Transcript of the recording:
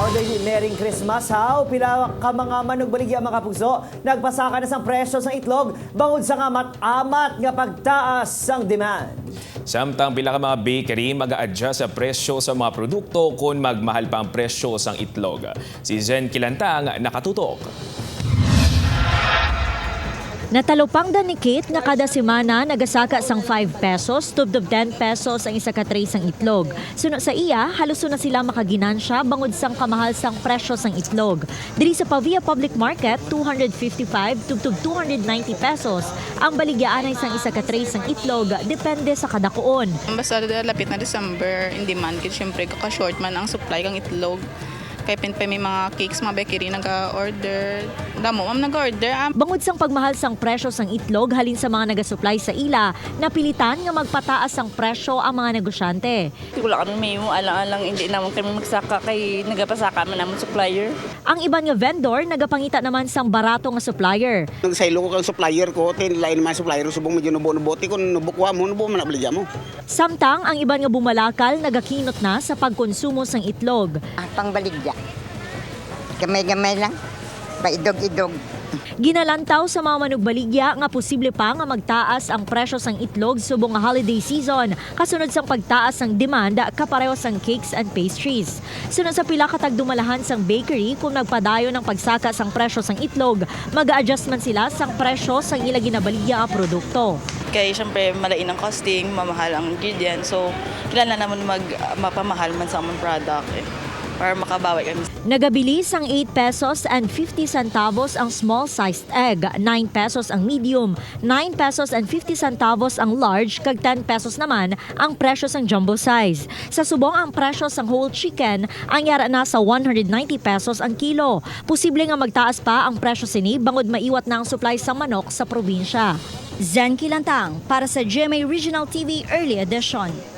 Order Merry Christmas, how? Pila ka mga manugbaligya, mga kapuso, nagpasaka na sang presyo sang itlog bangod sa nga mat-amat nga pagtaas sang demand. Samtang pila ka mga bakery mag-a-adjust sa presyo sa mga produkto kung magmahal pa ang presyo sang itlog. Si Zen Kilantang, nakatutok. Natalupang danikit nga kada semana nagasaka sang 5 pesos tubtob 10 pesos ang isa ka tray sang itlog. Suno sa iya, halos na sila makaginansya bangod sang kamahal sang presyo sang itlog. Diri sa Pavia Public Market, 255 tubtob 290 pesos ang baligyaan ay sang isa ka tray sang itlog, depende sa kadakuon. Basta lapit na December, in demand gid syempre, kaka-short man ang supply kang itlog. Kay pin pa may mga cakes, mga bakery nag-order. Damo ma'am nag-order. Ah. Bangod sang pagmahal sang presyo sang itlog halin sa mga nagasupply sa ila, napilitan nga magpataas ang presyo ang mga negosyante. Wala kami may mo alang-alang hindi naman kami magsaka kay nagapasaka man namon supplier. Ang iban nga vendor nagapangita naman sang barato nga supplier. Nagsaylo ko kang supplier ko, tin lain man supplier subong medyo nubo-nubo ti kun nubo kuha mo, nubo man na mo. Samtang ang iban nga bumalakal nagakinot na sa pagkonsumo sang itlog. Ah, pangbaligya. Gamay-gamay lang. Paidog-idog. Ginalantaw sa mga manugbaligya nga posible pa nga magtaas ang presyo sang itlog subong nga holiday season kasunod sang pagtaas sang demand kapareho sang cakes and pastries. Sunod sa pila ka tagdumalahan sang bakery, kung nagpadayon ang pagsaka sang presyo sang itlog, mag-a-adjust man sila sang presyo sang ila ginabaligya nga produkto. Kay syempre malain ang costing, mamahal ang ingredient. So kailangan naman mag mapamahal man sa amon product eh, para makabawi kami. Nagabilis ang 8 pesos and 50 centavos ang small-sized egg, 9 pesos ang medium, 9 pesos and 50 centavos ang large, kag 10 pesos naman ang presyo sang jumbo size. Sa subong, ang presyo sang whole chicken ang yara na sa 190 pesos ang kilo. Posible nga magtaas pa ang presyo sini bangod maiwat na ang supply sa manok sa probinsya. Zen Kilantang para sa GMA Regional TV Early Edition.